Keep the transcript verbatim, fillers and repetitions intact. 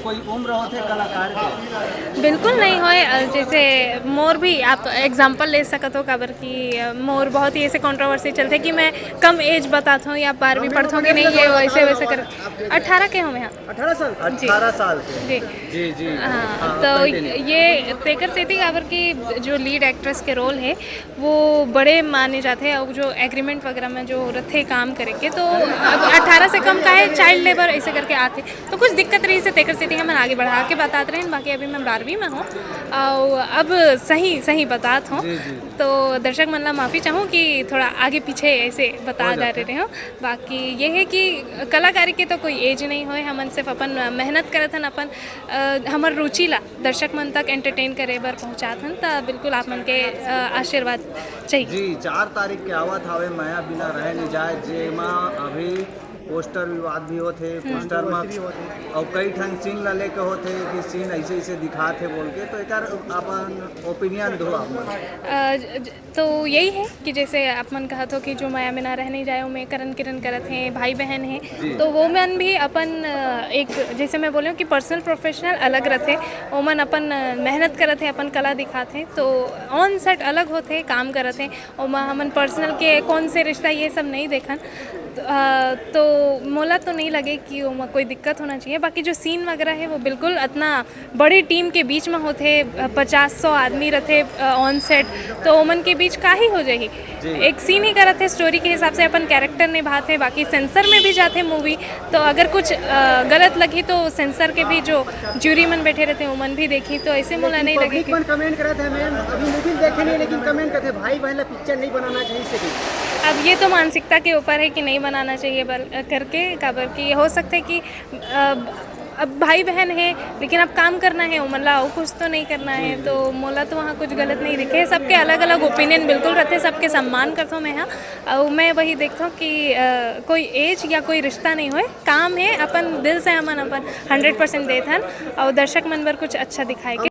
कोई उम्र होथे कलाकार के? बिल्कुल नहीं होय। अ, जैसे मोर भी आप एग्जांपल ले सकत हो, काबर कि अ, मोर बहुत ही ऐसे कंट्रोवर्सी चलथे कि मैं कम एज बताथों या बारहवीं पढ़थों कि नहीं, ये वैसे वैसे कर। अठारह के हूँ मैं, हाँ। अठारह साल। अठारह साल के। जी। जी जी। हाँ, हाँ, तो continue। ये तेकर सेती, काबर कि जो लीड एक्ट्रेस के रोल है, वो बड़े माने जाते हैं, और जो एग्रीमेंट वगैरह में जो रथे काम करे के, तो अब अठारह से कम का है, चाइल्ड लेबर ऐसे करके आते, तो कुछ दिक्कत रही से तेकर सेती हमन आगे बढ़ा के बतात रहे, बाकी अभी मैं बारहवीं में हूँ। और अब सही सही बतात हूँ। जी, जी। तो दर्शक मन ला माफ़ी चाहूँ कि थोड़ा आगे पीछे ऐसे बता हो जा जाते रहे हो। बाकी ये है कि कलाकारी के तो कोई एज नहीं होए, हमन सिर्फ अपन मेहनत करत हन, अपन अ, हमर रुचि ला दर्शक मन तक एंटरटेन करे बर पहुँचात हन, त बिल्कुल आप मन के अ, आशीर्वाद चाहिए। जी, चार तारीख के आवत हावे मया बिना रहे नहीं जाए, जेमा अभी पोस्टर विवाद भी होथे, पोस्टर में और कई ठन सीन ला लेके होथे कि सीन ऐसे ऐसे दिखात हे बोल के, तो एकर अपन ओपिनियन दो आप मन। अ, ज- ज- तो यही है कि जैसे आप मन कहत हो कि जो मया बिना रह नहीं जाए, ओमे करण किरण करत हैं, भाई बहन हैं, तो वो मन भी अपन अ, एक, जैसे मैं बोली हूँ कि पर्सनल प्रोफेशनल अलग रहते, ओमन अपन अ, मेहनत करत हैं, अपन कला दिखात हैं, तो ऑन सेट अलग होते, काम करत हैं, ओमा हमन पर्सनल के कौन से रिश्ता, ये सब नहीं देखन। तो, अ, तो मोला तो नहीं लगे कि ओमा कोई दिक्कत होना चाहिए। बाकी जो सीन वगैरह है, वो बिल्कुल इतना बड़ी टीम के बीच में होथे, पचास सौ आदमी रथे ऑन सेट, तो ओमन के बीच का ही हो जाही। एक सीन ही करत हे, स्टोरी के हिसाब से अपन कैरेक्टर निभात हे, बाकी सेंसर में भी जाथे मूवी, तो अगर कुछ अ, गलत लगही तो सेंसर के भी जो जूरी मन बैठे रहते, ओमन भी देखी, तो ऐसे मोला नहीं लगे पब्लिक कि मन कमेंट करत हे, मैम अभी मूवी देखे नहीं, लेकिन कमेंट करते, भाई बहन ला पिक्चर नहीं बनाना चाहिए, इसे भी। अब ये तो मानसिकता के ऊपर है कि नहीं बनाना चाहिए बल, करके, काबर कि हो सकता है कि अ, अब भाई बहन है, लेकिन अब काम करना है, ओमन ला अउ कुछ तो नहीं करना है, तो मोला तो वहाँ कुछ गलत नहीं दिखे। सबके अलग अलग ओपिनियन बिल्कुल रहते, सबके सम्मान करता हूँ मैं। हाँ, और मैं वही देखता हूँ कि अ, कोई एज या कोई रिश्ता नहीं होए, काम है, अपन दिल से हमन अपन हंड्रेड परसेंट देत हन और दर्शक मन बर कुछ अच्छा दिखाए के।